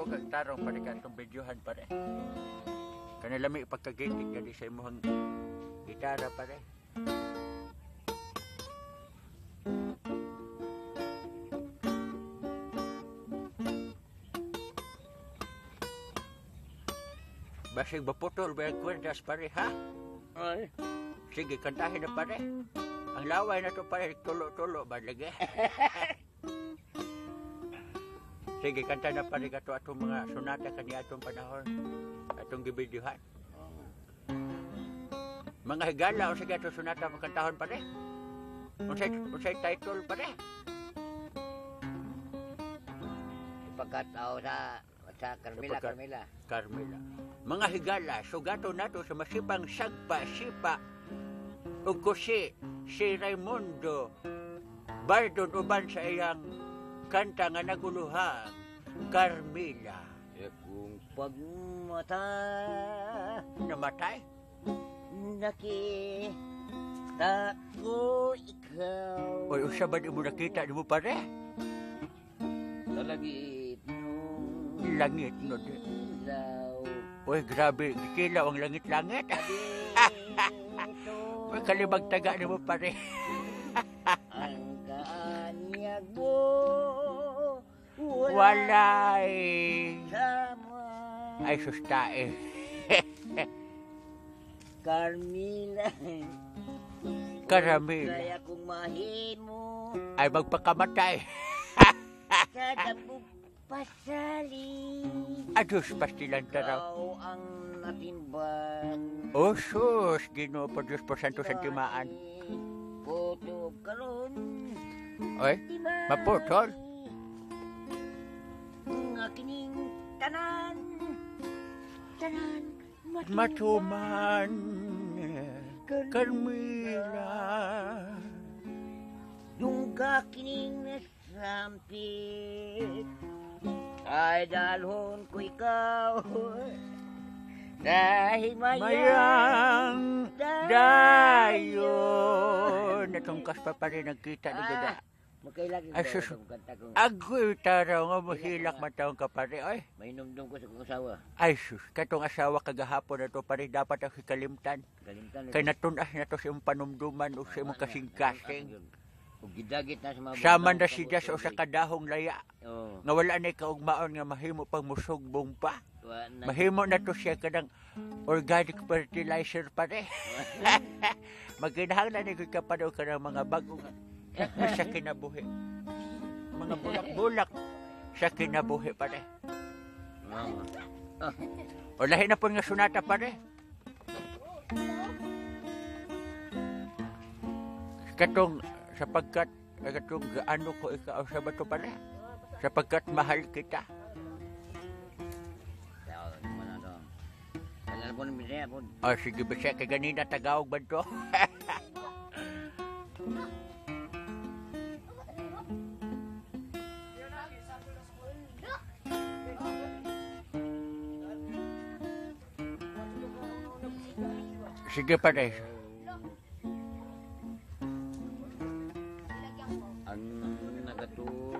Kag tarong pare ka atong videohan, pare. Kanilami pagkagitik gani sa imong gitara, pare. Basig maputol ba ang kwerdas, pare, ha? Ay. Sige, kantahin na, pare. Ang laway na to, pare, tulo-tulo ba lagi? Sige, kanta na, pare, kato atong mga sonata kani atong panahon. Atong gibidyohan. Mga higala, o sige, atong sonata makantahon, pare. Unsay title, pare? Pagkatao sa Carmela, Carmela. Carmela. Mga higala, sugato nato sa masipang sagpa, sipa, ug kusi, si Raymundo Bardon uban sa iyang kanta nga naguluhang Carmela. Kung pagmata Namatay? Nakita ko ikaw. Oy, usa ba di mo nakita di mo, pare? Sa langit no Langit no di. Ilaw. Oy, grabe, gikilaw ang langit-langit. Dito Oy, kalibag taga ni mo, pare. ang kaanyag mo wala Walay. Sama. Ay, sustae. Carmela. Karamela. Kaya kung mahimo Ay, magpakamatay. sa dabog pasali. Adus, pastilan taraw. Ikaw ang natimban. Oh, sus, Ginoo po Diyos po Santo Santimaan. Puto karon. Oy, maputol. Nga kining tanan. Tanan. Matuman, Carmela. Dungga kining nasampit. Ay dalhon ko ikaw. Dahil mayang Mayang dayon. Natungkas pa pa rin nagkita ni Gada. Magkailagin Ay, ba sus. itong kanta ko? Agoy taraw nga mohilak man taong ka, pare. Ay, Mainumdum ko sa kong asawa. Ay sus, katong asawa kagahapon na to, pare, dapat ang hikalimtan. Kalimtan. Kay natunas na to sa imong panumduman o sa imong kasing-kasing. Ug gidagit na sa mga Sama butang na siya sa sa usa ka dahong laya. Oo. Nga wala na kaugmaon nga mahimo pang musugbong pa. Wa na. Mahimo na to siya kanang organic fertilizer, pare. Maginahanglan ni ka pa daw kanang mga bago sa kinabuhi. Mga bulak-bulak sa kinabuhi, pare. Oo. O lahi na po nga sunata, pare. Katong sapagkat katong gaano ko ikaw sa bato, pare. Sapagkat mahal kita. Tao, mo na to. Alam ko ng Bisaya po. O sige ba siya kay ganina Tagawag ba to? Sige, pare. Ang nagatudlo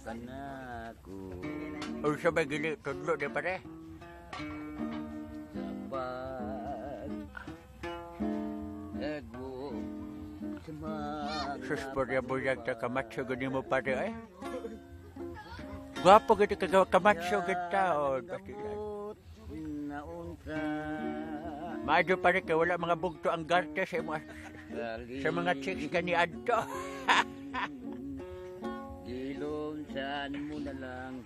ka nako. O sa may gili tudlo di, pare. Sa pag ego sa mga Sus, porya buyag ta kamatso gani mo, pare ay. Gwapo gid ka kamatso gid taon. Pasilan. Na unsa. Maadyo, pare, kay wala mga bugto ang garte sa mga chicks kani adto. Dilon saan mo na lang.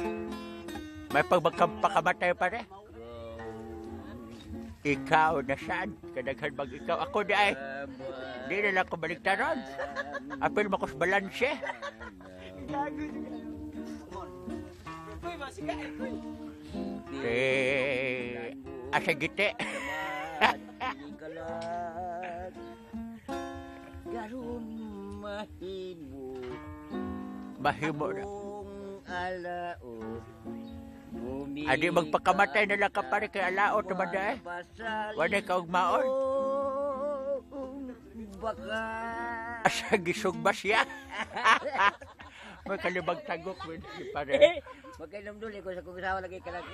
May pagmakampakamatay, pare. Ikaw na saan? Kadaghan bag ikaw. Ako di ay. Di na lang ko baliktaron. Apil makos balanse. Eh, asa gite. Karon mahimo Mahimo na. Kung alaot. Adi magpakamatay na lang ka, pare, kay alaot naman na eh. Wala ka ugmaon. Baka Asa gisugba siya. May kalibag tagok with pare. Magkainumduli ko sa kong asawa lagi ka lang.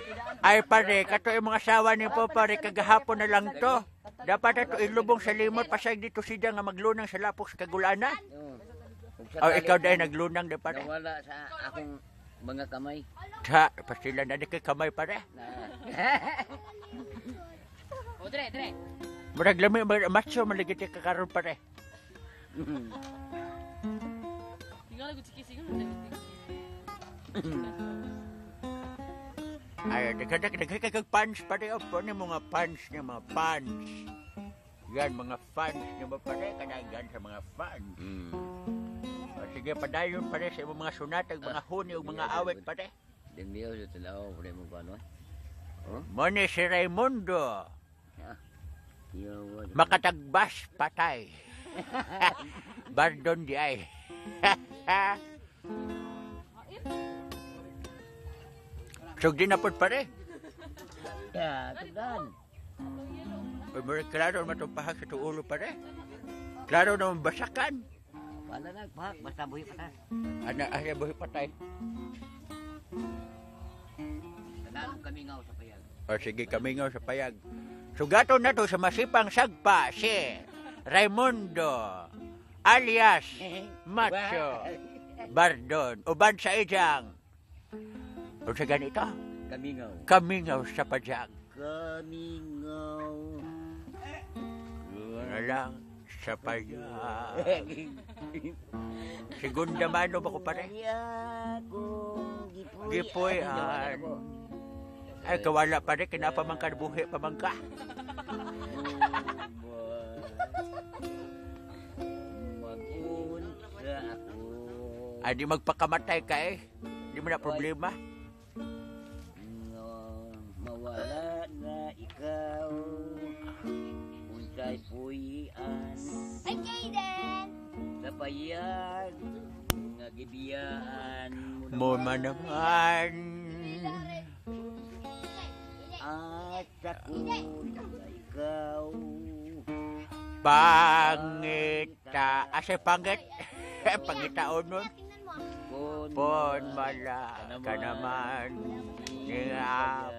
Ay pare, kato yung mga asawa ni po pare, kagahapon na lang to. Dapat ato ilubong sa limot, pasag dito siya nga maglunang sa lapok sa kagulana. Oo. Ug sa O ikaw talit, dahil naglunang di pare. Nawala sa akong mga kamay. Ta, pastila na di kay kamay pare. Na. O, dre, dre. Murag lami, macho maligit ka karon pare. Tinggal ko chiki siguro. Ay, daghan daghan kag fans pare, oh, ni mga fans niya, mga fans. Yan, mga fans niya ba pare, kadaghan sa mga fans. O, sige, padayon pare sa imong mga sunatag, mga huni ug mga awit pare. Demiyo sa tanaw, pre mo kuano. Oh? Mo ni si Raimundo, Yo. Makatagbas patay. Bardon di ay. Sugdi na pod pare. Ya, tugdan. Uy, murag klaro naman itong pahag sa itong ulo pare. Klaro naman basakan. Wala na, pak, basta buhi pa ta. Ana, ay, buhi patay. Tanan kami ngaw sa payag. O sige, kami nga sa payag. Sugato na to sa masipang sagpa si Raimundo alias Macho Bardon. Uban sa ijang. Unsa ganito? Kamingaw. Kamingaw sa pajag. Kamingaw. Ano lang sa payag. Segunda mano ba ko pare? Akong Gipuy-an. Ay, kawala pare, kinapamangka, buhi pamangka. Magunsa ako. Ay, di magpakamatay ka eh. Di mo na problema. Nga mawala na ikaw. Unsay puy-an Ay, Jaden! sa payag nga gibiyaan mo Mo man naman. At ako na ikaw. Pangita. Asa pangit? Pangitaon nun. Tingnan mo. Pon Pon mala ka naman. Nga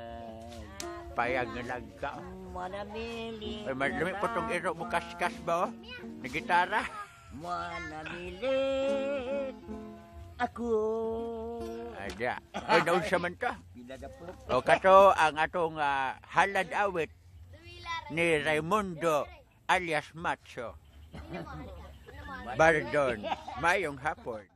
payag nga lagka. Manamili Ay, madami po itong iro mo kaskas ba oh? Na gitara. Manamili ako. Ada. Ay, naunsa man to. Pinadapok. O kato ang atong halad awit ni Raimundo alias Macho Bardon. Mayong hapon.